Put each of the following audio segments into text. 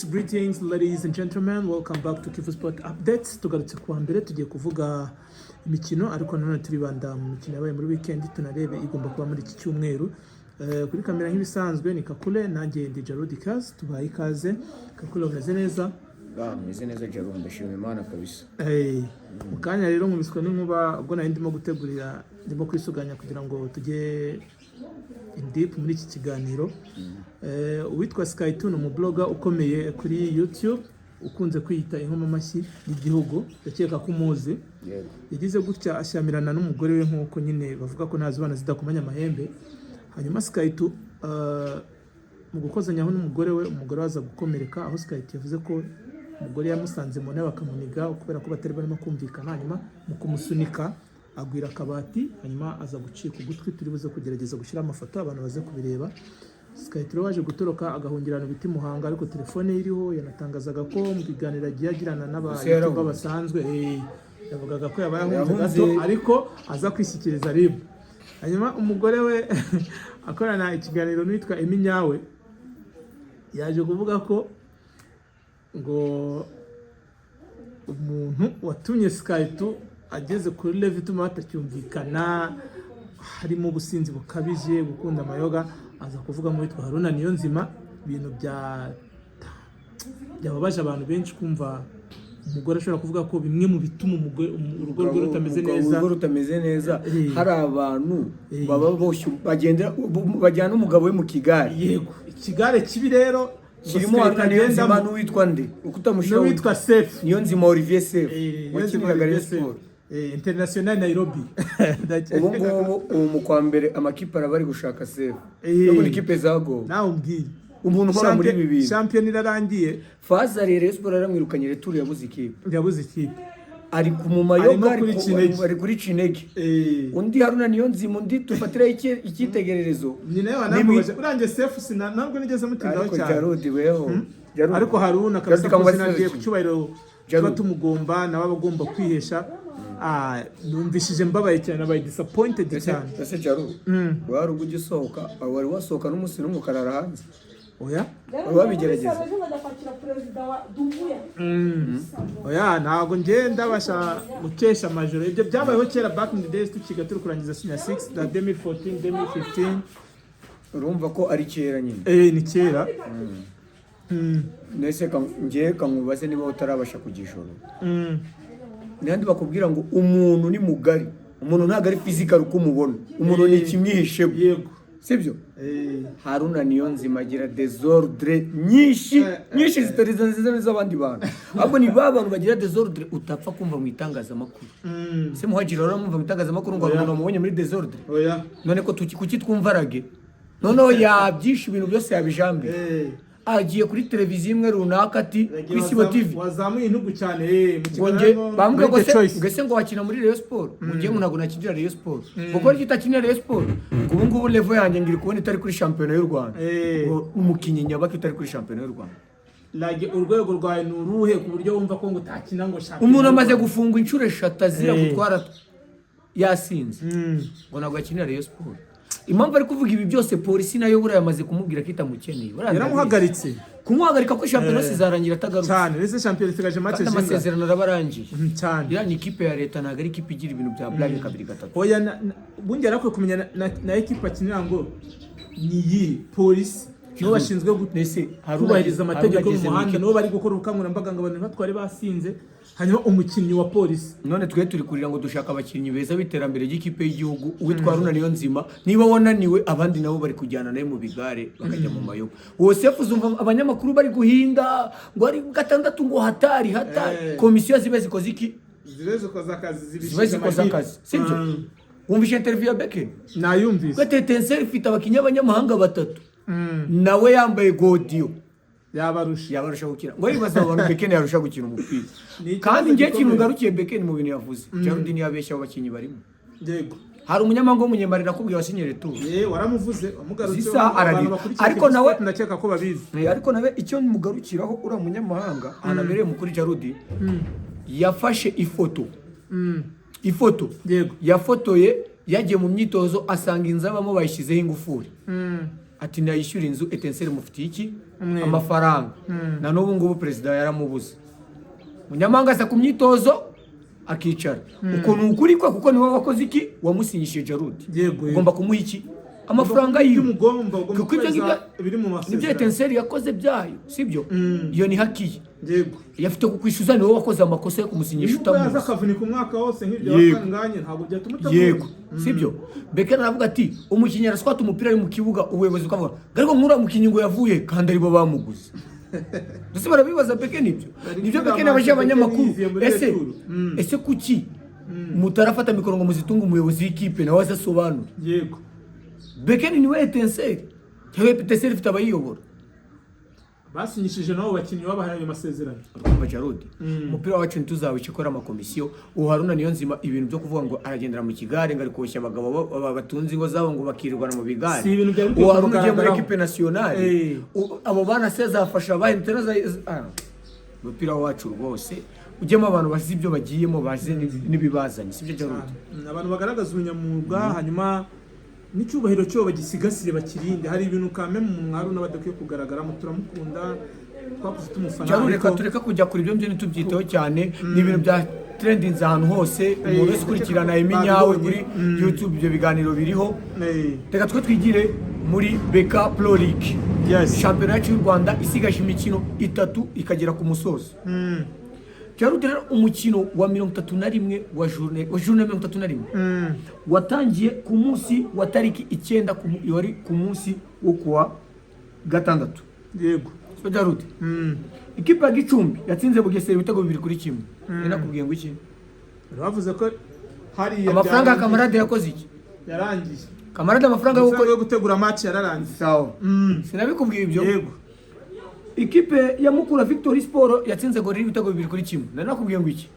Greetings, ladies and gentlemen, welcome back to Kivu Sport Updates. Tugarutse kuwa mbere, tugiye kuvuga imikino, ariko nanone turibanda mu mikino yabaye muri weekend, tunarebe igomba kuba muri iki cyumweru. Kuri kamera nk'ibisanzwe ni Kakule, nanjye ndi Jarudi Kaz, tubaye ikaze. Kakule, umeze neza? Ah, meze neza Jaro, ndashima Imana kabisa. Mu kanya rero nkubiswe n'inkuba ubwo nari ndimo gutegurira, ndimo kwisuganya kugira ngo tujye in deep muri iki kiganiro. Uwitwa Sky2 ni umubloga ukomeye kuri YouTube, ukunze kwiyita inkomamashyi y'igihugu, ndakeka ko umuzi. Yego. Yagize gutya ashyamirana n'umugore we, nk'uko nyine bavuga ko nta zidakomanya amahembe. Hanyuma Sky2 mu gukozanyaho n'umugore we, umugore we aza gukomereka, aho Sky2 yavuze ko umugore yamusanze mu ntebe akamuniga kubera ko batari barimo kumvikana, hanyuma mu kumusunika agwira akabati, hanyuma aza gucika ugutwi. Turi buze kugerageza gushyira amafoto abantu baze kubireba. Sky2 rero waje gutoroka agahungira ahantu bita i Muhanga, ariko telefone ye iriho. Yanatangazaga ko mu biganiro agiye agirana n'aba Ese yarahunze? YouTuber basanzwe, yavugaga ko yabaye ahunze Yahunze- gato, ariko aza kwishyikiriza RIB. Hanyuma umugore we akorana ikiganiro n'uwitwa Eminyawe, yaje kuvuga ko ngo umuntu watumye Sky2 ageze kuri level ituma batacyumvikana, harimo ubusinzi bukabije, gukunda amayoga, aza kuvugamo witwa Haruna Niyonzima, ibintu byababaje abantu benshi kumva umugore ashobora kuvuga ko bimwe mu bituma umugore urugo rwe rutameze neza. Urugo rutameze neza, hari abantu baba boshye bagendera bajyana umugabo we mu kigare. Yego, ikigare kibi rero kirimo ngo Haruna Niyonzima agendamo n'uwitwa nde uko utamushyiraho? N'uwitwa Sefu. Niyonzima Olivier Sefu wakiniraga Rayon Sefu. Sport. International Nairobi. Ubu ngubu, ubu mu kwa mbere amakipe araba ari gushaka Sefu no muri kipe zagowe. Nawe umbwire. Umuntu ukora muri ibi bintu. Shampiyona irarangiye. Fazari, Rayon Sport yaramwirukanye, retour yabuze ikipe. Yabuze ikipe. Ari ku mu mayoga. Arimo ari kuri Kinigi. Ari kuri Cinege. Undi Haruna Niyonzima, undi tufatiraho icyitegererezo. Ni nawe wanambabaje urangiye. Sefu sina ntabwo nigeze mutindaho Ariko cyane. Jarudi weho. Jarudi. Ariko Haruna kabisa Jarudi ko kamubaze izina rye ikibazo ku kimwe. cyubahiro Jarudi. tuba tumugomba, nawe aba agomba kwihesha. Ah, numvishije mbabaye cyane, nabaye disappointed cyane. Ese Jaru, wari ubwo ujya usohoka, wari wasohoka n'umunsi n'umwe ukarara hanze? Oya. Wari wabigerageza? Kwakira perezida wa Dumbuya. Oya, ntabwo njye ndabasha gukesha amajoro. Ibyo byabayeho kera, back in the days, tukiga, turi kurangiza senior 6 na 2014, 2015. Urumva ko ari kera nyine. Eh, ni kera. Nese ngewe kankubaze, niba utarabasha kujya ijoro, n'ahandi bakubwira ngo umuntu ni mugari, umuntu ntabwo ari physical uko umubona, umuntu ni ikimwihishemo. Sibyo? Eh. Haruna Niyonzima agira désordre nyinshi nyinshi zitari nziza n'iz'abandi bantu, ahubwo ni ba bantu bagira désordre utapfa kumva mu itangazamakuru. Se Muhajiri uramwumva mu itangazamakuru ngo hari Oya. umuntu wamubonye muri désordre? Oya. None ko kuki twumva rage noneho yabyishe, ibintu byose yabijambiye, agiye kuri televiziyo imwe runaka ati kuri Sibo TV Wazamuye intugu cyane, mu ngo nge kiganiro bambwiye ngo muri The se Choice. ngo ese ngo wakina muri Rayon Sport? Ngo ngiye ngo ntabwo nakinira Rayon Sport, ngo kubera ko itakinira Rayon Sport, ngo ubu ngubu level yanjye ngiri kubona itari kuri shampiyona y'u Rwanda. Ngo umukinnyi nyabaki utari kuri shampiyona y'u Rwanda? Like, urwego rwawe ni uruhe ku buryo wumva ko ngo utakina ngo shampiyona Umuntu y'u amaze Rwanda? gufungwa inshuro eshatu azira gutwara yasinze, ngo ntabwo akinira Rayon Sport. Impamvu ari kuvuga ibi byose, polisi nayo buriya yamaze kumubwira ko itamukeneye. Buriya ndabizi. Yaramuhagaritse. Kumuhagarika ko shampiyona yose izarangira atagarutse. Cyane, ndetse shampiyona isigaje match Kandi zingahe? amasezerano araba arangiye. Cyane. Iriya ni ikipe ya leta, ntabwo ari ikipe igira ibintu bya blague kabiri gatatu. Oya, ubundi yari akwiye kumenya na ekipa akinira ngo ni iyi polisi, nibo bashinzwe Nese Haruna kubahiriza amategeko Haruna ageze mu y'umuhanda, ikipe- nibo bari gukora ubukangurambaga ngo abantu ntibatware basinze. Hanyuma umukinnyi wa polisi None twe turi kurira ngo dushaka abakinnyi beza b'iterambere ry'ikipe y'igihugu, uwitwa Haruna Niyonzima niba wananiwe, abandi nabo bari kujyana nawe mu bigare bakajya mu mayoga. Uwo Sefu uzumva abanyamakuru bari guhinda ngo ari gatandatu, ngo hatari hatari. Komisiyo zibe zikoze iki? Zibe zikoze akazi. Zibe zikoze akazi, sibyo? Wumvishe interview ya Beken? Nayumvise. Ko Etincelles ifite abakinnyi b'abanyamahanga batatu, nawe yambaye godiyo. Yabarusha. Yabarusha gukina. Ngo yibaza abo bantu Beken yarusha gukina umupira. Ni ikibazo Kandi ngiye kintu gikomeye. ngarukiye Beken mu bintu yavuze, Jarudi ntiyabeshya, abo bakinnyi barimo. Hari umunyamahanga w'umunyamari nakubwiye wasinye retour. Waramuvuze, wamugarutseho. Zisa Abantu ararira. bakurikiye Ariko Kivu nawe- Sport ndakeka ko babizi. Ariko nawe icyo mugarukiraho, uriya munyamahanga ahantu abereye mukuru, Jarudi yafashe ifoto, ifoto yafotoye yagiye mu myitozo, asanga inzu abamo bayishyizeho ingufuri. Ati nayishyura inzu, Etincelles mufitiye iki? Umwenda. Amafaranga. Na n'ubu ngubu perezida yaramubuze. Munyamahanga aza ku myitozo akicara. Uko ni ukuri kwe, kuko niwe wakoze iki? Wamusinyishije, Jarudi. Yego. Ugomba kumuha iki? Amafaranga yiwe. Umugomba ugomba Kuko ibyo kubahiriza ngibyo biri mu nibyo masezerano. Etincelles yakoze byayo, sibyo? Iyo ni haki ye. Iyo afite kukwishyuza, niwe wakoze amakosa yo kumusinyisha Nubwo yaza utamuzi. akavunika umwaka wose nk'ibyo wasanganye, ntabwo byatuma utamuzi. Yego, sibyo? Bekeni aravuga ati umukinnyi araswata umupira ari mu kibuga, ubuyobozi bukavuga ngo ariko nk'uriya mukinnyi ngo yavuye, kandi aribo bamuguze. Ndetse barabibaza Bekeni ibyo. Bari Nibyo kwiga Bekeni abajije amazi, abanyamakuru. Bekeni yiziye muri Ese retour. ese kuki mutarafata mikoro ngo muzitunge umuyobozi w'ikipe nawe aze asobanure? Bekeni niwe Etincelles, cyangwa Etincelles ifite abayiyobora? Basinyishije nabo bakinnyi babahaye ayo masezerano. Urumva Jarudi, umupira wacu ntituzawice ko ari amakomisiyo. Ubu Haruna Niyonzima, ibintu byo kuvuga ngo aragendera mu kigare, ngo ari koshya abagabo batunze ingo zabo, ngo bakirirwana mu bigare. Si ibintu byari bikwiye Ubu Haruna ugiye muri kumugaragaraho. équipe nationale, abo bana se azafasha abahe? Umupira wacu rwose ujyemo abantu bazi ibyo bagiyemo, bazi n'ibibazanye, sibyo Jarudi? Abantu bagaragaza ubunyamwuga, hanyuma n'icyubahiro cyo bagisigasire, bakirinde. Hari ibintu kame mu Haruna badakwiye kugaragaramo. Turamukunda, twakuze tumufana, Jarudi, reka ariko tureka kujya kure, ibyo ngibyo ntitubyiteho cyane. Ni ibintu bya trendinze ahantu hose, umuntu wese ukurikirana Eminyawe babibonye. kuri YouTube, ibyo biganiro biriho. Reka twe twigire muri BK Pro League, shampiyona yacu y'u Rwanda isigaje imikino itatu ikagera ku musozo. Jarudi, rero umukino wa 31 wa journée 31 watangiye ku munsi wa tariki 9, wari ku munsi wo kuwa gatandatu. So Jarudi, ikipe ya Gicumbi yatsinze Bugesera ibitego 2-1. Nari nakubwiye ngo iki? Bavuze ko hariya Amafaranga ya byarangiye. Kamarade yakoze iki? Yarangiye. Kamarade amafaranga yo Amafaranga gukora yo gutegura match yararangiye. Sawa, sinabikubwiye ibyo? Yego. Ikipe ya Mukura Victory Sport yatsinze Gorilla ibitego 2-1. Nari nakubwiye ngo iki?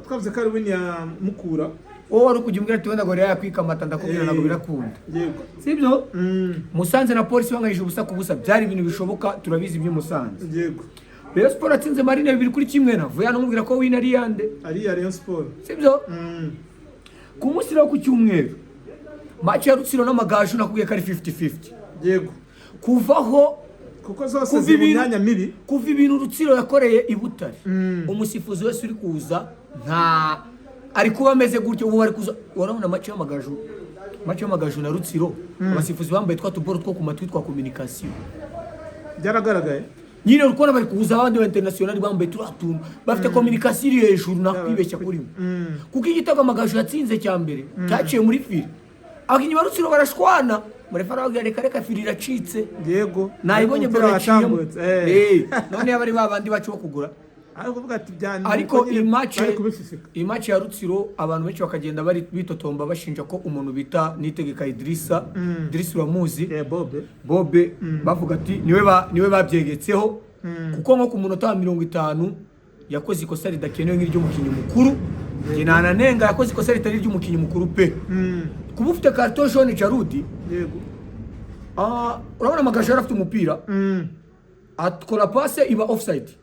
Twavuze ko ari win ya Mukura. Wowe wari ukujya umbwira ati wenda Gorilla yakwikamata, ndakubwira ntabwo birakunda, sibyo? Musanze na Polisi banganyije 0-0, byari ibintu bishoboka, turabizi iby'Musanze. Rayon Sport yatsinze Marine 2-1, navuye hano nkubwira ko win ari yande. Ari iya Rayon Sport. Sibyo? Ku munsi rero ku cyumweru, match ya Rutsiro n'Amagaju nakubwiye ko ari 50-50. Kuvaho Kuko zose Kuva ziri mu ibintu myanya mibi. Kuva ibintu Rutsiro yakoreye i Butare, umusifuzi wese uri kuza nta ari kuba ameze gutyo. Ubu bari kuza, urabona match y'Amagaju na Rutsiro, abasifuzi bambaye twa tuboro two ku matwi twa communication. Byaragaragaye. Nyine uri kubona bari kuza abandi ba international bambaye turiya tuntu, bafite communication iri hejuru, nakwibeshya kurimo, kuko igitego Amagaju yatsinze cya mbere cyaciye muri filet, abakinnyi ba Rutsiro barashwana, murefari arababwira reka reka, filet iracitse. Nayibonye, Umupira bro, yaciyemo. watambutse. None yaba ari ba bandi bacu bo kugura. Ariko kuvuga ati byani Ariko iyi match bari kubififika. Iyi match ya Rutsiro, abantu benshi bakagenda bari bitotomba, bashinja ko umuntu bita Nitegeka Idrissa, Idrissa uramuzi? Bobe. Bobe, bavuga ati niwe babyegetseho, kuko nko ku munota wa 50 yakoze ikosa ridakenewe nk'iry'umukinnyi mukuru. Njye nananenga, yakoze ikosa ritari iry'umukinnyi mukuru pe. Kuba ufite carton jaune, Jarudi, urabona Amagaju yari afite umupira, akora passe iba offside.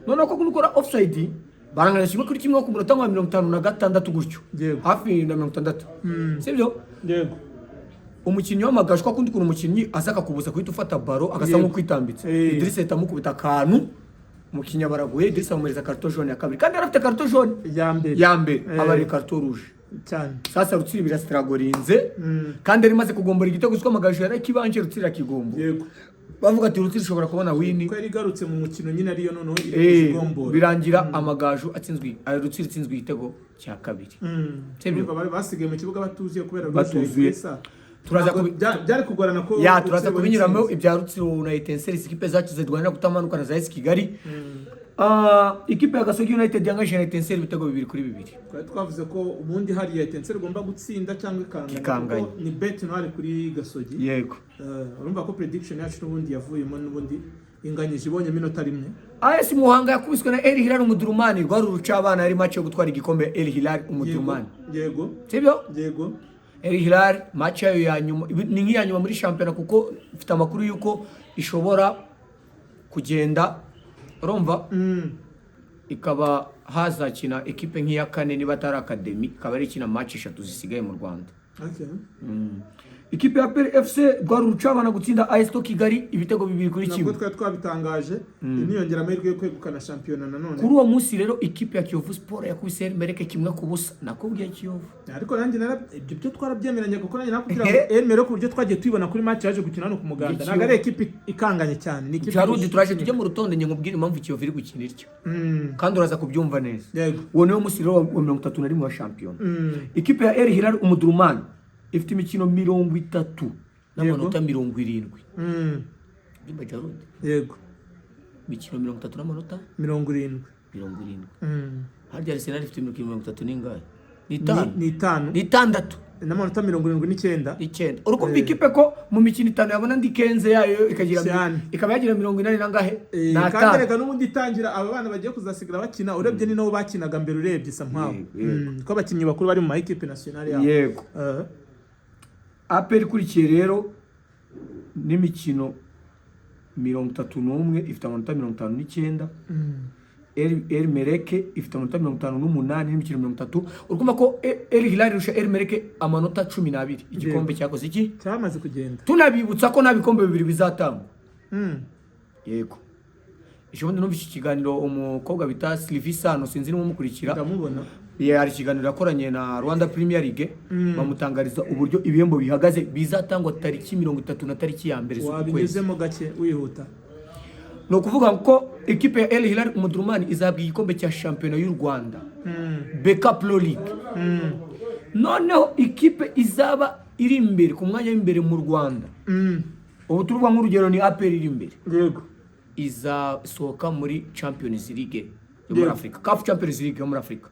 Noneho ko gukora offside baranganya 1-1 ku munota wa 56 gutyo, hafi na 60, sibyo? Yego. Umukinnyi w'Amagaju, kwa kundi kuntu umukinnyi aza akakubuza guhita ufata ballon, agasa nk'ukwitambitse, Idrissa ahita amukubita akantu, umukinnyi abaraguye. Idrissa amuhereza carton jaune ya kabiri, kandi yari afite carton jaune Ya mbere. ya mbere, aba ari carton rouge. Cyane. Sasa Rutsiro birasitaragorinze, kandi yari imaze kugombora igitego cyitwa Amagaju yarakibanje, Rutsiro irakigombora. Bavuga ati Rutsiro ishobora kubona win. Ko yari igarutse mu mukino nyine, ariyo noneho iri kuzigombora. Birangira Amagaju atsinzwe, Rutsiro itsinzwe igitego cya kabiri. Sibyo? Urumva bari basigaye mu kibuga batuzuye kubera Batuzuye. Idrissa. Turaza Ntabwo byari kugorana ko ya turaza Rutsiro kubinyuramo itsinze. Ibya Rutsiro na Etincelles, ikipe zacu zirwanira kutamanuka na za AS Kigali. Ikipe ya Gasogi United yanganyije na Etincelles ibitego 2-2. Twari twavuze ko ubundi hariya Etincelles igomba gutsinda cyangwa ikanganya, Ikanganya. kuko ni bête noire kuri Gasogi. Urumva ko prediction yacu n'ubundi yavuyemo, n'ubundi inganyije, ibonyemo inota rimwe. AS Muhanga yakubiswe na El Hilal Umudurumani, rwari urucabana, yari match yo gutwara igikombe El Hilal Umudurumani. Sibyo? Yego. El Hilal match yayo ya nyuma ni nk'iya nyuma muri shampiyona, kuko mfite amakuru y'uko ishobora kugenda, urumva, ikaba hazakina ekipe nk'iya kane niba atari academy, ikaba ari ikina match eshatu zisigaye mu Rwanda. Ikipe ya APR FC rwari urucabana gutsinda AS Kigali ibitego bibiri kuri Nabwo kimwe. Twari twabitangaje, niyongera amahirwe yo kwegukana shampiyona nanone. Kuri uwo munsi rero, ikipe ya Kiyovu Sport yakubise El Merreikh 1-0. Nakubwiye Kiyovu. Ariko nanjye ibyo byo twarabyemeranya, kuko nanjye nakubwira ngo El Merreikh, ku buryo twagiye tuyibona kuri match yaje gukina hano ku Muganda, ntabwo ari ekipe ikanganye cyane, ni ikipe Jarudi, turaje tujye mu rutonde, njye nkubwire impamvu Kiyovu iri gukina ityo, kandi uraza kubyumva neza. Uwo niwo munsi rero wa 31 wa shampiyona. Ikipe ya El Hilal Omdurman ifite imikino 30 n'amanota 70. Byumva Jarudi? Yego. Imikino 30 n'amanota 70. 70. Harya Arsenal ifite imikino 30 n'ingahe? Ni itanu. Ni itanu. Ni itandatu. N'amanota 79. Icyenda. Uri kumva ikipe ko mu mikino itanu yabona andi 15 yayo, ikagira Cyane. ikaba yagira 80 n'angahe? Kandi N'atanu. reka n'ubundi itangira aba bana bagiye kuzasigara bakina, urebye ni nabo bakinaga mbere, urebye sa mpaho Yego, yego. Ko abakinnyi bakuru bari mu ma équipe nationale yabo. APR ikurikiye rero n'imikino 31, ifite amanota 59. El Merreikh ifite amanota 58 n'imikino 30. Urumva ko El Hilal irusha El Merreikh amanota 12. Igikombe cyakoze iki? Cyamaze kugenda. Tunabibutsa ko nta bikombe bibiri bizatangwa. Yego, ejo bundi numva iki kiganiro umukobwa bita Sylvie Sano, sinzi niba umukurikira. Ndamubona. Hari ikiganiro yakoranye na Rwanda Premier League, bamutangariza uburyo ibihembo bihagaze bizatangwa tariki 30 na tariki ya mbere z'uku kwezi. Wabinyuzemo gake wihuta. Ni ukuvuga ko ikipe ya El Hilal Omdurman izahabwa igikombe cya shampiyona y'u Rwanda, BK Pro League. Noneho ikipe izaba iri imbere ku mwanya w'imbere mu Rwanda, ubu turuvuga nk'urugero ni APR iri imbere, izasohoka muri Champions League yo muri Afurika, CAF Champions League yo muri Afurika.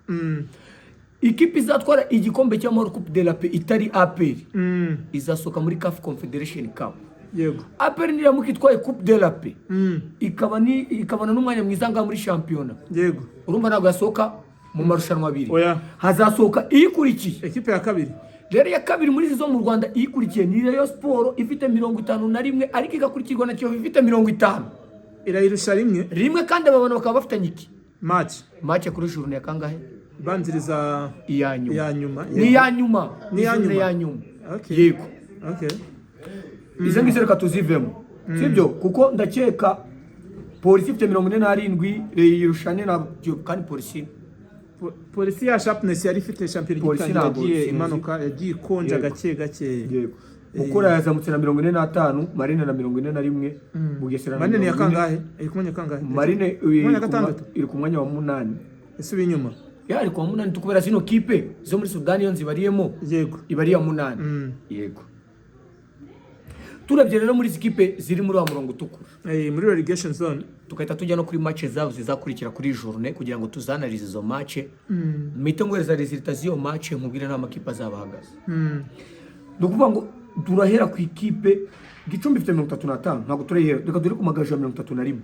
Ikipe izatwara igikombe cy'Amahoro, Coupe de la Paix, itari APR, izasohoka muri CAF Confederation Cup. APR niramuka itwaye Coupe de la Paix, ikaba ni ikabona n'umwanya mwiza ngaha muri shampiyona, urumva ntabwo yasohoka mu marushanwa abiri. Oya. Hazasohoka iyikurikiye. Ekipe ya kabiri. Rero iya kabiri muri izi zo mu Rwanda, iyikurikiye ni Rayon Sport ifite 51, ariko igakurikirwa na Kiyovu ifite 50. Irayirusha rimwe. Rimwe. Kandi aba bantu bakaba bafitanye iki? Match. Match kuri journée ya kangahe? Banziriza. Iya nyuma. Iya nyuma. Ni iya nyuma. Ni iya Journée nyuma. ya nyuma. Yego. Izo ngizo reka tuzivemo, sibyo? Kuko ndakeka Polisi ifite 47, yirushane na Kiyovu, kandi Polisi Polisi ya sharpness yari ifite shampiyona Polisi igitangira ntabwo yagiye sinzi. imanuka, yagiye ikonja gake gake. Yego, Mukura yazamutse na 45, Marine na 41, Bugesera na Marine ni iya 40. kangahe? Iri ku mwanya wa kangahe? Marine Ku mwanya wa iri ku gatandatu. iri ku mwanya wa munani. Isubiye inyuma. Ya, ari ku wa munani tukubera zino kipe zo muri Sudani iyo nzibariyemo, iba ari iya munani. Yego, turebye rero muri izi kipe ziri muri wa murongo utukura, Muri relegation zone, tugahita tujya no kuri match zabo zizakurikira kuri journée kugira ngo tuzanarize izo match, mpite nguhereza résultat z'iyo match, nkubwire n'amakipe azaba ahagaze. Ni ukuvuga ngo turahera ku ikipe Gicumbi ifite 35. Ntabwo turayihera, reka dore ku Magaju ya 31.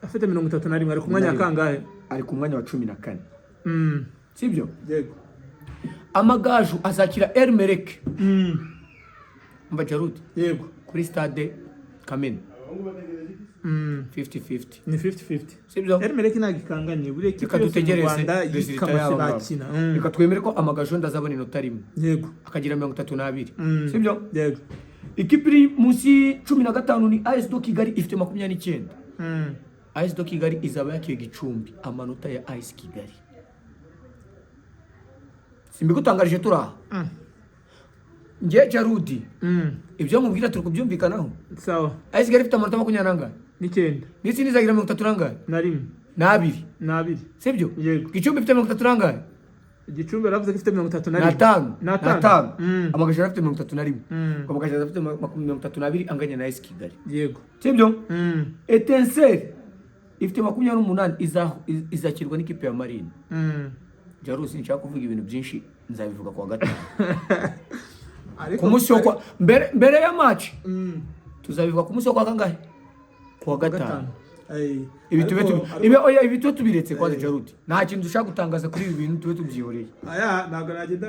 Afite 31, ari ku mwanya wa Na rimwe. kangahe? Ari ku mwanya wa 14. Sibyo? Yego. Amagaju azakira El Merreikh, mba Jarudi, Yego. kuri stade Kamena, 50-50. Ni 50-50. Sibyo? El Merreikh ntabwo ikanganye, buri ekipe Reka yose mu dutegereze Rwanda résultat yikamase y'aba ngaba. bakina. Reka twemere ko Amagaju ndazabona inota rimwe, akagira 32. Sibyo? Yego. Ikipe iri munsi 15 ni AS do Kigali ifite 29. AS do Kigali izaba yakiye Gicumbi. Amanota ya AS Kigali simbigutangarije, turaha njye Jarudi. Ibyo nkubwira turi kubyumvikanaho. Sawa. AS Kigali ifite amanota makumyabiri n'angahe? N'icyenda. N'itsinda izagira 32. Na rimwe. N'abiri. N'abiri. Sibyo? Yego. Gicumbi ifite 32 angahe? Gicumbi yaravuze ko ifite 31. N'atanu. N'atanu. N'atanu. Amagaju afite 31. Amagaju afite 32, anganya na AS Kigali. Sibyo? Etincelle ifite 28, izakirwa n'ikipe ya Marine. Jarusi, nshaka kuvuga ibintu byinshi, nzabivuga kuwa gatanu, Ariko ku munsi wo kwa mbere ya match. Tuzabivuga ku munsi wo kwa kangahe? Kuwa gatanu. Gatanu. Ay, Ibi tube ibi, oya, ibi tube tubiretse kwanza. Jarudi, nta kintu dushaka gutangaza kuri ibi bintu, tube tubyihoreye. Aya ntabwo nagenda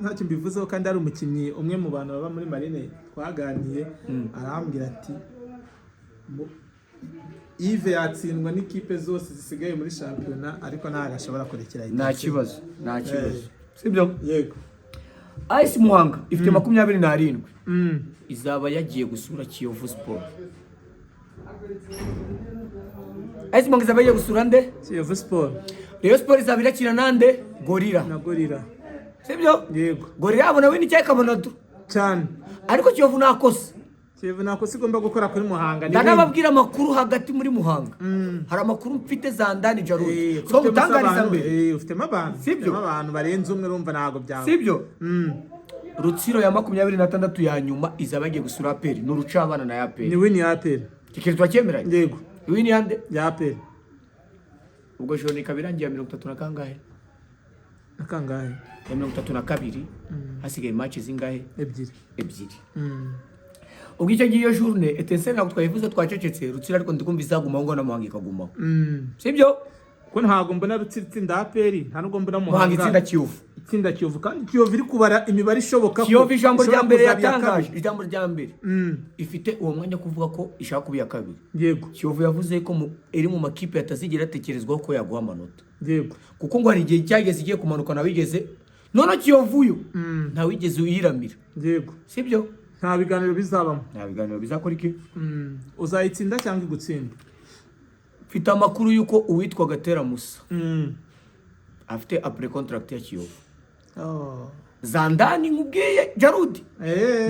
ntacyo mbivuzeho, kandi hari umukinnyi umwe mu bantu baba muri Marine twaganiye, arambwira ati Yves yatsindwa n'ikipe zose zisigaye muri shampiyona, ariko ntabwo ashobora kurekera Nta Etincelle." kibazo, nta kibazo. Sibyo? Yego. AS Muhanga ifite 27, izaba yagiye gusura Kiyovu Sport. AS Muhanga izaba yagiye gusura nde? Kiyovu Sport. Rayon Sport izaba irakina nande? Gorilla. Na Gorilla. Sibyo? Yego. Gorilla yabona win cyangwa ikabona draw. Cyane. Ariko Kiyovu nakosa. Kiyovu nta kosa igomba gukora kuri Muhanga, ni win. Ndanababwira amakuru hagati muri Muhanga. Hari amakuru mfite za ndani, Jarudi, Eh, so ufitemo gutangariza abantu, mbere. ufitemo abantu. Sibyo? Ufitemo abantu barenze umwe, urumva ntabwo byaba. Sibyo? Rutsiro ya 26 ya nyuma izaba yagiye gusura APR, ni urucabana na APR. Ni win ya APR. Ikintu twacyemeranye. Yego. Win yande? Ya APR. Ubwo journée ikaba irangiye ya 30 na kangahe? Na kangahe? Ya 32, hasigaye match zingahe? Ebyiri. Ebyiri. Ubwo icyo gihe iyo journée Etincelle ntabwo twayivuze, twacecetse. Rutsiro ariko ndikumva izagumaho ngo na Muhanga ikagumaho. Sibyo? Ko ntabwo mbona Rutsiro itsinda APR, nta nubwo mbona Muhanga Muhanga itsinda Kiyovu. Itsinda Kiyovu, kandi Kiyovu iri kubara imibare ishoboka ko Kiyovu ijambo rya ishobora mbere kuzaba iya yatangaje, kabiri. ijambo rya mbere, ifite uwo mwanya wo kuvuga ko ishaka kuba iya kabiri. Kiyovu yavuze ko iri mu makipe atazigera atekerezwaho ko yaguha amanota, kuko ngo hari igihe cyageze igiye kumanuka ntawigeze, none Kiyovu yo ntawigeze uyiramira. Sibyo? Nta biganiro bizabamo. Nta biganiro bizakora iki. Uzayitsinda cyangwa igutsinda. Mfite amakuru y'uko uwitwa Gatera Musa afite pré contract ya Kiyovu. Oh. Zandani nkubwiye, Jarudi,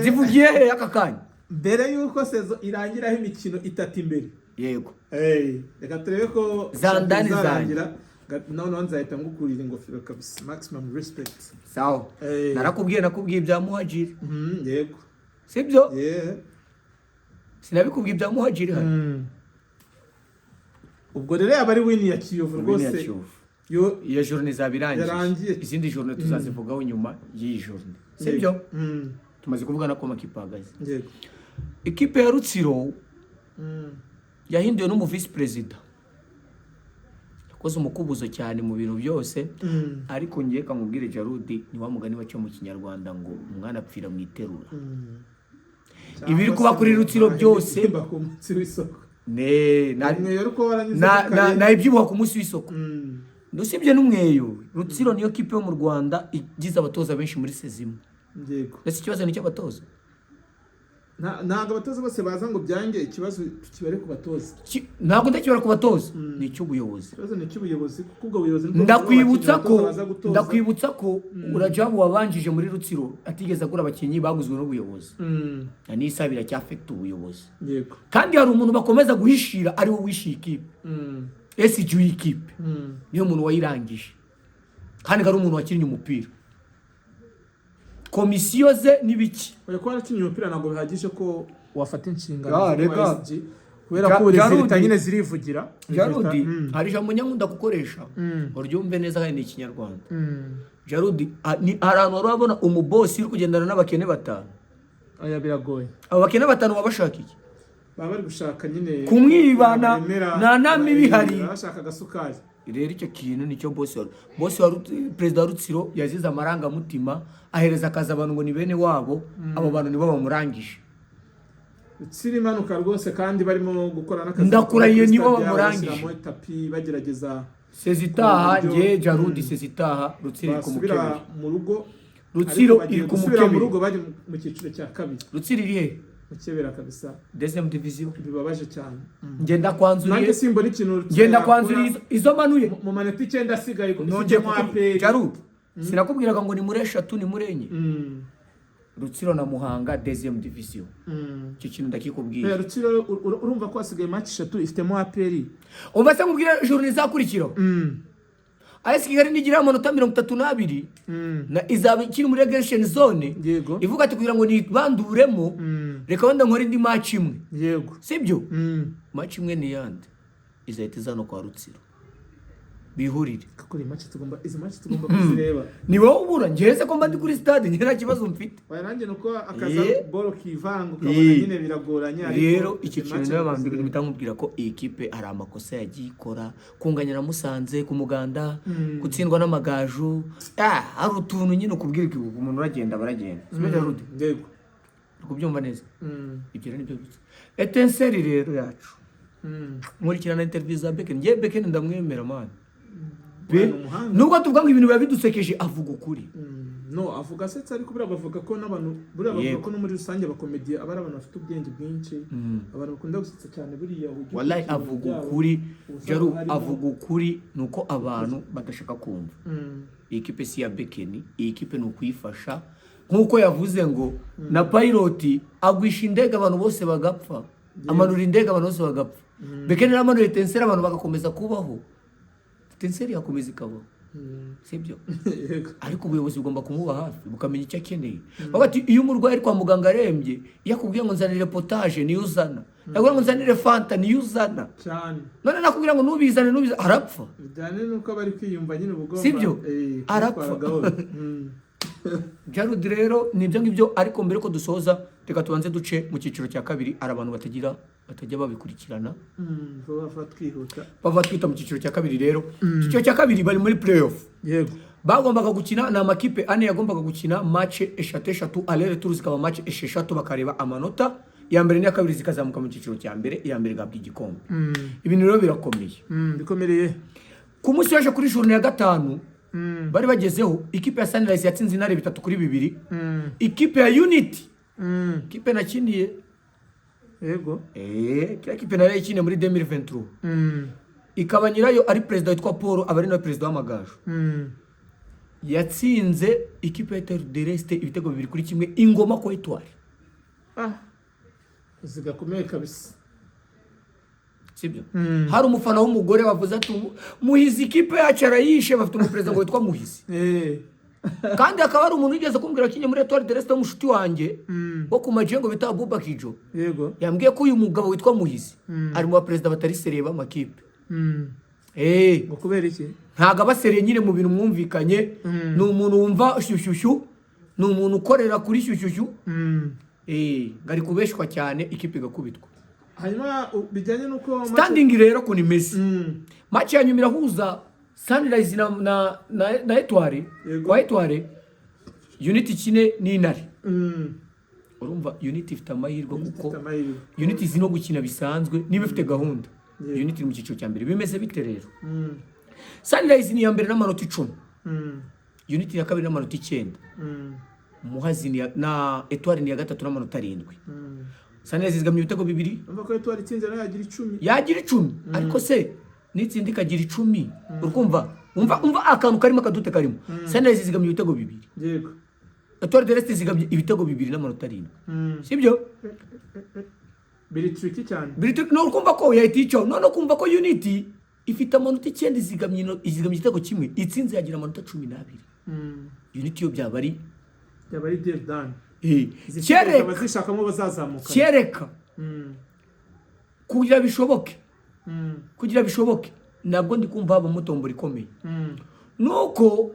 zivugiye he aka kanya? Mbere y'uko saison irangiraho imikino itatu imbere. Yego. Reka turebe ko Zandani. izarangira. Noneho nzahita ngukurira ingofero kabisa, maximum respect. Sawa. Narakubwiye, nakubwiye ibya Muhajiri. Yego. Sibyo? Yeah. Sinabikubwiye ibya Muhajiri hano? Ubwo rero yaba ari win ya Kiyovu Win ya rwose. Kiyovu. Yo. Iyo journée izaba irangiye. Yarangiye. Izindi journée tuzazivugaho nyuma y'iyi journée, sibyo? Tumaze kuvugana ko amakipe ahagaze. Yego. Ikipe ya Rutsiro yahinduwe n'umu visi perezida, yakoze umukubuzo cyane mu bintu byose. Ariko ngiye kamubwire, Jarudi, ni wa mugani baca mu Kinyarwanda ngo umwana apfira mu iterura. Ibiri kuba kuri Rutsiro byose. Ibibyimba ku munsi w'isoko. Ne na Umweyo ariko waranyuze na ku na karere. na ibyibuha ku munsi w'isoko. Usibye n'umweyo, Rutsiro niyo kipe yo mu Rwanda igize abatoza benshi muri sezima. Ndetse ikibazo ni icy'abatoza. Ntabwo abatoza bose baza ngo byange, ikibazo tukibare ku batoza. Ntabwo ndakibara ku batoza, ni icy'ubuyobozi. Ikibazo ni icy'ubuyobozi, kuko ubwo buyobozi nibwo Ndakwibutsa bugura ko abakinnyi, abatoza baza gutoza. Ndakwibutsa ko Urajabu wabanjije muri Rutsiro atigeze agura abakinnyi baguzwe n'ubuyobozi. Na n'isaha biracyafekita ubuyobozi. Kandi hari umuntu bakomeza guhishira, ari we wishyuye ikipe, SG y'ikipe. Niyo muntu wayirangije, kandi ari umuntu wakinnye umupira, komisiyo ze n'ibiki. Oya, kuba warakinnye umupira ntabwo bihagije ko wafata inshingano Ya, zo kuba reka. SG, kubera ko ubu Jarudi- leta nyine zirivugira. Jarudi, hari ijambo nyankunda gukoresha, uryumve neza kandi ni Ikinyarwanda. Jarudi, hari ahantu wari wabona umubosi uri kugendana n'abakene batanu? Oya, biragoye. Abo bakene batanu baba bashaka iki? Baba bari gushaka nyine Kumwibana, bemera- nta nama iba ihari. Baba bashaka agasukari. Rero icyo kintu nicyo bosi wa perezida wa Rutsiro yazize amarangamutima, ahereza akazi abantu ngo ni bene wabo. Abo bantu nibo bamurangije. Rutsiro imanuka rwose, kandi barimo gukora n'akazi Ndakurahiye kuri nibo stade yabo, bamurangije. bashyiramo tapi, bagerageza Sezitaha ku buryo- nge Jarudi, sezitaha Rutsiro iri ku basubira mukebere. Mu rugo. Rutsiro Ariko bagiye iri ku gusubira mu mukebere. rugo, bajya mu cyiciro cya kabiri. Rutsiro iri he? Mukebera kabisa. Deuxième division. Bibabaje cyane. Ngenda kwanzuriye. Nanjye simbona ikintu Rutsiro Ngenda yakora kwanzuriye izo manuye. mu manota 9 asigaye Nongeye ifitemo APR. Jarudi, sinakubwiraga ngo ni muri eshatu, ni muri enye? Rutsiro na Muhanga deuxième division. Icyo kintu ndakikubwiye. Rutsiro urumva ko hasigaye match eshatu, ifitemo APR. Umva se nkubwire journée izakurikiraho. AS Kigali nigira amanota 32 na izaba ikiri muri relegation zone. Ivuga ati kugira ngo nibanduremo, reka wenda nkore indi match imwe. Sibyo? Match imwe ni yande? Izahita iza no kwa Rutsiro bihurire. Kuri match tugomba, izi match tugomba kuzireba. Ni wowe ubura, njyewe ko mba ndi kuri stade, njye nta kibazo mfite. Oya, nanjye nuko akaza boro kivanga ukabona nyine biragoranye, ariko Rero icyo izi kintu match niyo mpamvu kuzireba. mpita nkubwira ko iyi kipe hari amakosa yagiye ikora: kunganya na Musanze ku muganda, gutsindwa n'Amagaju. Hari utuntu nyine ukubwira ko umuntu uragenda baragenda, sibyo Jarudi? Yego. Uri kubyumva neza? Ibyo rero nibyo gusa. Etincelle rero yacu, nkurikirana interview za Beken. Njye Beken ndamwemera, man. Pe Oya, ni umuhanga. Nubwo tuvuga ngo ibintu biba bidusekeje, avuga ukuri. No, avuga asetsa, ariko buriya bavuga ko n'abantu, buriya bavuga ko no muri rusange abakomediye aba ari abantu bafite ubwenge bwinshi, abantu bakunda gusetsa cyane buriya ujya Wallahi, ukurikira avuga ibintu byabo, ukuri. uba usanga Jaru, harimo- avuga ukuri, ni uko abantu badashaka kumva. Iyi kipe si iya Bekeni, iyi kipe ni ukuyifasha, nk'uko yavuze ngo na pilot agwisha indege abantu bose bagapfa, amanura indege abantu bose bagapfa. Bekeni yamanuye Etincelles, abantu bagakomeza kubaho, Etincelles yakomeza ikabaho. Sibyo? Yego. Ariko ubuyobozi bugomba kumuba hafi, bukamenya icyo akeneye. Bavuga ati iyo umurwayi ari kwa muganga arembye, iyo akubwiye ngo nzanire potage, niyo uzana, yakubwira ngo nzanire Fanta, niyo uzana. Cyane. None nakubwira ngo ntubizane, ntubizane, arapfa. Bijyane n'uko aba ari kwiyumva nyine, uba ugomba Sibyo? Arapfa. kumutwara gahoro. Jarudi rero ni ibyo ngibyo, ariko mbere ko dusoza, reka tubanze duce mu cyiciro cya kabiri. Hari abantu batajya babikurikirana. Vuba vuba, twihuta. Bava twita mu cyiciro cya kabiri rero. Icyiciro cya kabiri bari muri playoff. Bagombaga gukina, ni amakipe ane yagombaga gukina match eshatu eshatu, aller-retour zikaba match esheshatu, bakareba amanota iya mbere n'iya kabiri zikazamuka mu cyiciro cya mbere, iya mbere igahabwa igikombe. Ibintu rero birakomeye. Bikomereye. Ku munsi w'ejo kuri journée ya gatanu bari bagezeho, ikipe ya Sunrise yatsinze Intare 3-2. Ikipe ya Unity, ikipe nakiniye, kiriya kipe nari yakiniye muri 2023, ikaba nyirayo ari perezida witwa Paul, aba ari nawe perezida w'Amagaju, yatsinze ikipe ya Etoile de l'Est ibitego 2-1, ingoma kwa Etoile. Ah, zigakomeye kabisa. Sibyo? Hari umufana w'umugore wavuze ati Muhizi ikipe yacu arayishe. Bafite umuperezida ngo witwa Muhizi. Kandi hakaba hari umuntu wigeze kumbwira akinye muri Etoile de l'Est w'umushuti wanjye wo ku majengo bita Abubakijo. Yambwiye ko uyu mugabo witwa Muhizi ari mu baperezida batari sérieux b'amakipe. Ngo kubera iki? Ntabwo aba sérieux nyine mu bintu mwumvikanye. Ni umuntu wumva shyushyushyu, ni umuntu ukorera kuri shyushyushyu. Ngo ari kubeshwa cyane, ikipe igakubitwa. Hanyuma bijyanye n'uko Standing rero ukuntu imeze, match ya nyuma irahuza Sunrise na Etoile. Kwa Etoile, Unity ikine n'Intare. Urumva Unity ifite amahirwe Unity kuko ifite amahirwe. Unity izi no gukina bisanzwe niba ifite gahunda. Unity iri mu cyiciro cya mbere. Bimeze bite rero? Sunrise ni iya mbere n'amanota 10. Unity iya kabiri n'amanota 9. Muhazi na Etoile ni iya gatatu n'amanota 7. Sunrise izigamye ibitego bibiri. Urumva ko Etoile itsinze nayo yagira 10. Yagira 10, ariko se nitsinda ikagira 10, urumva umva akantu karimo akadute karimo. Sunrise izigamye ibitego bibiri. Etoile de l'Est izigamye ibitego bibiri n'amanota 7. Sibyo? Biri tricky cyane. No kumva ko yahita icyo, none kumva ko Unity ifite amanota 9, izigamye igitego kimwe, itsinze yagira amanota 12. Unity yo byaba ari Byaba ari deal done. Kereka Zikaba zishakamo bazazamuka. Kereka kugira bishoboke, kugira bishoboke, ntabwo ndi kumva haba tombora ikomeye. Nuko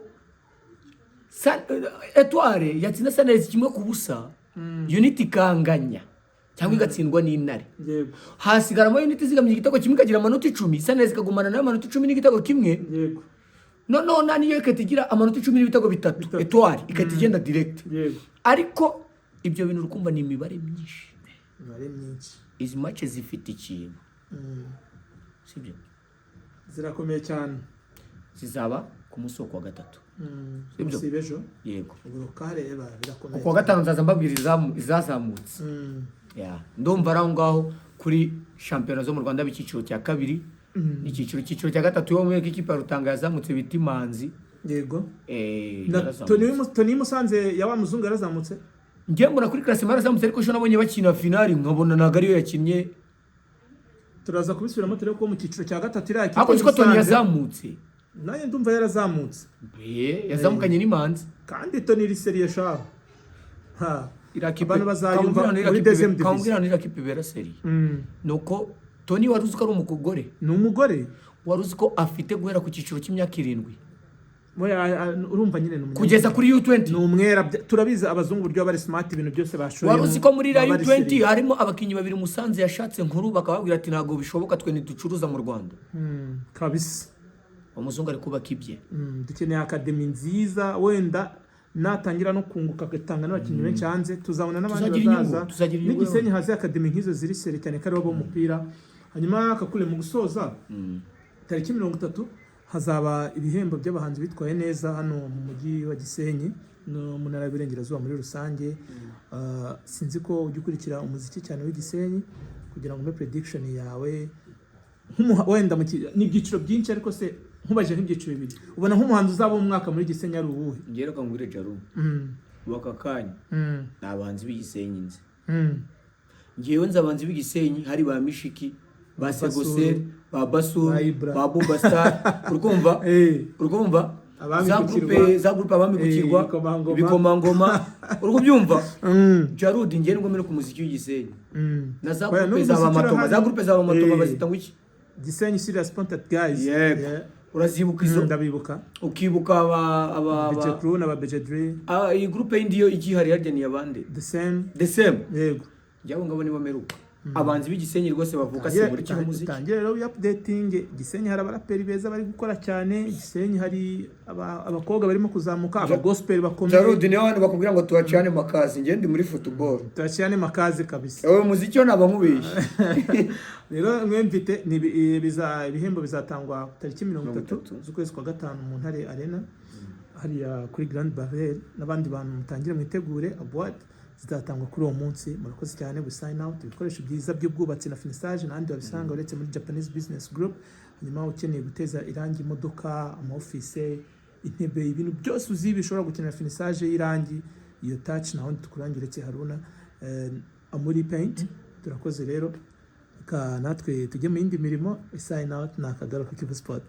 Etoile yatsinda Sunrise 1-0, Unity ikanganya cyangwa igatsindwa n'Intare, hasigaramo Unity izigamye igitego kimwe ikagira amanota 10, Sunrise ikagumana nayo amanota 10 n'igitego kimwe. Noneho nta niyo igahita igira amanota 10 n'ibitego bitatu. Bitatu. Etoile igahita igenda direct. Ariko ibyo bintu uri ni imibare myinshi. Imibare myinshi. Izi match zifite ikintu, sibyo? Zirakomeye cyane. Zizaba ku munsi wo kuwa gatatu. Sibyo? Si ejo? Yego. Ubu ukareba birakomeye. Ku wa gatanu nzaza mbabwira izazamutse. Ya, ndumva ari aho ngaho kuri shampiyona zo mu Rwanda b'icyiciro cya kabiri n'icyiciro cyiciro cya gatatu. Yo muri ikipe ya Rutanga yazamutse bita Imanzi. Na Yarazamutse. Tony Musanze ya wa muzungu yarazamutse. Njye mbona kuri classement yarazamutse, ariko ejo nabonye bakina finali nkabona ntabwo ariyo yakinnye. Turaza kubisubiramo turebe ko mu cyiciro cya gatatu iriya kipe Ariko nzi ko Tony Musanze- yazamutse. Nanjye ndumva yarazamutse. Yazamukanye n'Imanzi. Kandi Tony iri sérieux shaho. Ha. Iriya kipe Abantu bazayumva kambwira muri iriya deuxième kipe division. kambwira iriya kipe ibera sérieux. Nuko Tony wari uzi ko ari umugore? Ni umugore. Wari uzi ko afite guhera ku cyiciro cy'imyaka 7 We, urumva nyine ni kugeza kuri U20? Ni umwera turabizi abazungu uburyo baba bari smart, ibintu byose bashoyemo. Wari uzi ko muri iriya Baba bari U20 sérieux. harimo abakinnyi babiri Musanze yashatse nkuru, bakababwira ati ntabwo bishoboka, twe ntiducuruza mu Rwanda? Kabisa. Umuzungu ari kubaka ibye. Dukeneye academy nziza, wenda natangira no kunguka agatanga n'abakinnyi benshi hanze, tuzabona n'abandi Tuzagira inyungu, bazaza. tuzagira inyungu. N'igisenyi haze academy nk'izo ziri sérieux cyane ko aribo b'umupira. Hanyuma kakure mu gusoza, tariki 30 Hazaba ibihembo by'abahanzi bitwaye neza hano mu mujyi wa Gisenyi no mu Ntara y'Iburengerazuba muri rusange. Sinzi ko ujya ukurikira umuziki cyane w'i Gisenyi kugira ngo umpe prediction yawe wenda ni ibyiciro byinshi, ariko se nkubajije nk'ibyiciro bibiri, ubona nk'umuhanzi uzaba umwaka muri Gisenyi ari uwuhe? Njyewe reka ngwire, Jaru, ubu aka kanya ni abahanzi b'Igisenyi nzi. Ngewe nzi abahanzi b'Igisenyi, hari ba Mishiki, ba Basuru. Segoseri, ba Basuru, Ba Ibra. ba Bobastar, urikumva? Urikumva? Abami Za Gukirwa. groupe, za groupe Abami Gukirwa. Ibikomangoma. Ibikomangoma, uri kubyumva? Jarudi, ngewe nibwo ku muziki w'Igisenyi na za Oya, groupe n'ubu za umuziki Bamatoma, urahari. za groupe za Bamatoma bazita ngo iki? Gisenyi Serious Pontat Guys. Yego. Urazibuka izo? Ndabibuka. Ukibuka aba BJ Crew n'aba BJ Dre. Ah, iyi groupe yindi yo igihari harya ni abande? The Same. The Same. Yego. Njyewe ngabo nibo meruka abanzi b'Igisenyi rwose bavuka si muri kino muziki. Utangire rero updating. Gisenyi hari abaraperi beza bari gukora cyane. Gisenyi hari abakobwa barimo kuzamuka, aba gospel bakomeye. Jarudi, niyo abantu bakubwira ngo tuhacane makazi, njye ndi muri football. Turashyira makazi kabisa. Wowe muziki wo naba nkubeshye. Rero mwe mfite ni ibihembo bizatangwa tariki 30 30 z'ukwezi kwa gatanu mu Ntare Arena, hariya kuri Grand Barriere, n'abandi bantu mutangire mwitegure, award zizatangwa kuri uwo munsi. Murakoze cyane. We sign out. Ibikoresho byiza by'ubwubatsi na finissage n'ahandi wabisanga uretse muri Japanese Business Group. Hanyuma ukeneye guteza irangi imodoka, ama office, intebe, ibintu byose uzi bishobora gukenera finissage y'irangi, iyo touch, nta wundi tukurangira uretse Haruna, Amuri Paint. Turakoze rero, reka natwe tujye mu yindi mirimo. We sign out, ni akagaruka Kivu Sport.